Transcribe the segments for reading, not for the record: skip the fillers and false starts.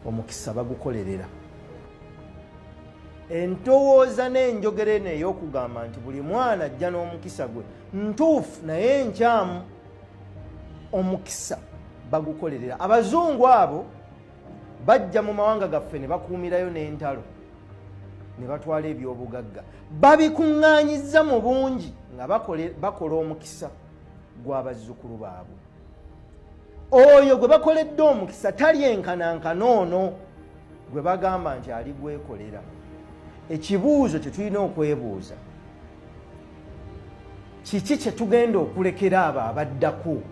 Omukisa bagukolerera. Entowooza n'enjogera eno ey'okugamba nti buli mwana ajja n'omukisa gwe ntuufu, naye nkyamu. Omukisa bagukolerera. Abazungu abo bajja mu mawanga gaffe ne bakuumirayo n'entalo ne batwala ebyobugagga, babikuŋŋaanyizza mu bungi nga bakola omukisa gw'abazzukulu baabwe. Oyo gwe bakoledde omukisa talyenkanankana ono gwe bagamba nti ali gwekolera. Ekibuuzo kye tulina okwebuuza, kiki kye tugenda okulekera abo abaddako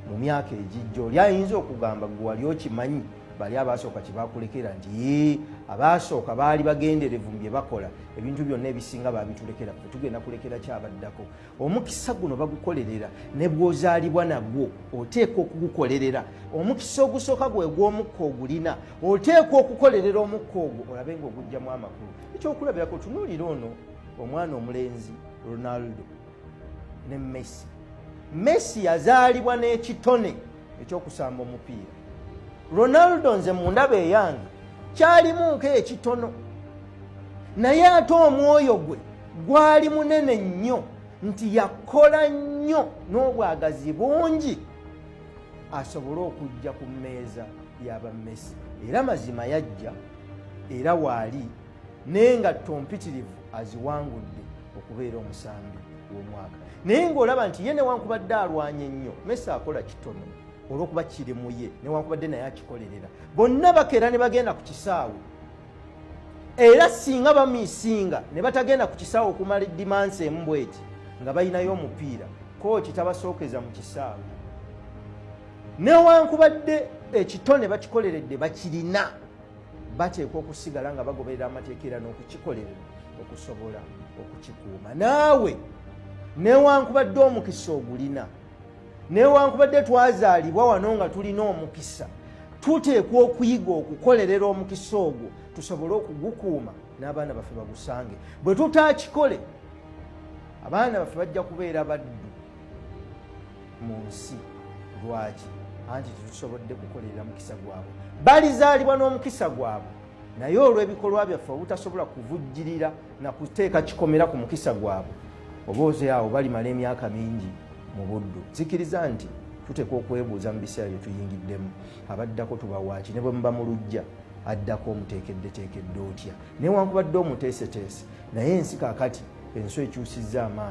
mu myaka egijja? Oli ayinza okugamba, gwe wali okimanyi bali abaasooka kye bakulekera, nti yee, abaasooka baali bagenderevu mu bye bakola, ebintu byonna ebisinga babitulekera, ffe tugenda kulekera ki abaddako? Omukisa guno bagukolerera. Ne bw'ozaalibwa nagwo, oteekwa okugukolerera. Omukisa ogusooka gwe gw'omukka ogulina, oteekwa okukolerera omukka ogwo olabe ng'ogugyamu amakulu. Ekyokulabirako, tunuulira ono omwana omulenzi Ronaldo ne Messi. Messi yazaalibwa n'ekitone ekyokusamba omupiira. Ronaldo, nze mu ndaba eyange, kyalimu nk'ekitono, naye ate omwoyo gwe gwali munene nnyo nti yakola nnyo n'obwagazi bungi asobole okujja ku mmeeza y'aba Messi. Era mazima yajja, era waali n'engatto mpitirivu aziwangudde okubeera omusambi w'omwaka, naye ng'olaba nti ye newankubadde alwanye nnyo, Messi akola kitono olw'okuba kiri mu ye, newankubadde naye akikolerera. Bonna bakeera ne bagenda ku kisaawe, era singa bamiisinga ne batagenda ku kisaawe okumala eddimansi emu bweti nga balinayo omupiira, kooki tabasookeza mu kisaawe. Newankubadde ekitone bakikoleredde, bakirina, bateekwa okusigala nga bagoberera amateeka era n'okukikolerera okusobola okukikuuma. Naawe newankubadde omukisa ogulina, newankubadde twazaalibwa wano nga tulina omukisa, tuteekwa okuyiga okukolerera omukisa ogwo tusobole okugukuuma n'abaana baffe bagusange. Bwe tutakikole, abaana baffe bajja kubeera baddu mu nsi. Lwaki? Anti tetusobodde kukolerera mukisa gwabwe. Balizaalibwa n'omukisa gwabwe, naye olw'ebikolwa byaffe obutasobola kuvujjirira na kuteeka kikomera ku mukisa gwabwe, oba oze awo balimala emyaka mingi mu buddu. Nzikiriza nti tuteekwa okwebuuza mu biseera bye tuyingiddemu, abaddako tubawaaki? Ne bwe muba mu luggya, addako omuteekeddeteekedde otya? Newankubadde omuteeseteese, naye ensi kaakati ensi ekyusizza amaaso.